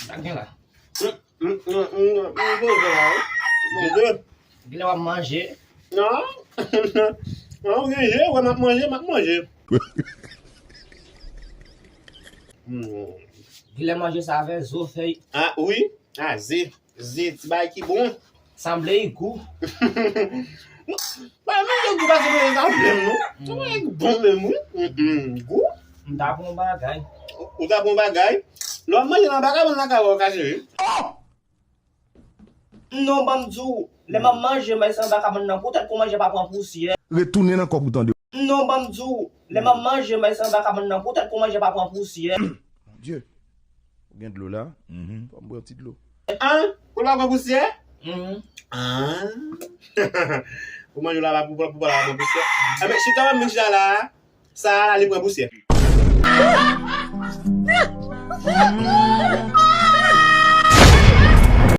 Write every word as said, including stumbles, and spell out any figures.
Sa gen la. M poze la wi. Poze. Genlè w ap manje. Non. Non, ou gen je, wè m ap manje, m ap manje. Hmm. Genlè manje sa avè zo fèy. Ah wi. Ah, ze. Ze, ti bagay ki bon. Sanble yi gou. Ba, men yo gou pase manje sa menm non. Sa bagay ki bon menm wi. Mm, mm, gou. M ta bon bagay. Ou ta bon bagay. Lè w ap manje nan vagabon nan ka wè w ka jere. Non, ban m di w, lè m ap manje, m al san vagabon nan poutèt pou manje pa pran pousyè. Retounen nan kòk ou tande. Non, ban m di w, lè m ap manje, m al san vagabon nan poutèt pou manje pa pran pousyè. Mon Dieu. Ou gen dlo la? Fò m bwè yon ti dlo. An, pou l pa pran pousyè? Mhm. An. Pou manje la pa pou pou pa la pran pousyè. Enben, chita w ap vin chita la. Sa a li pran pousyè.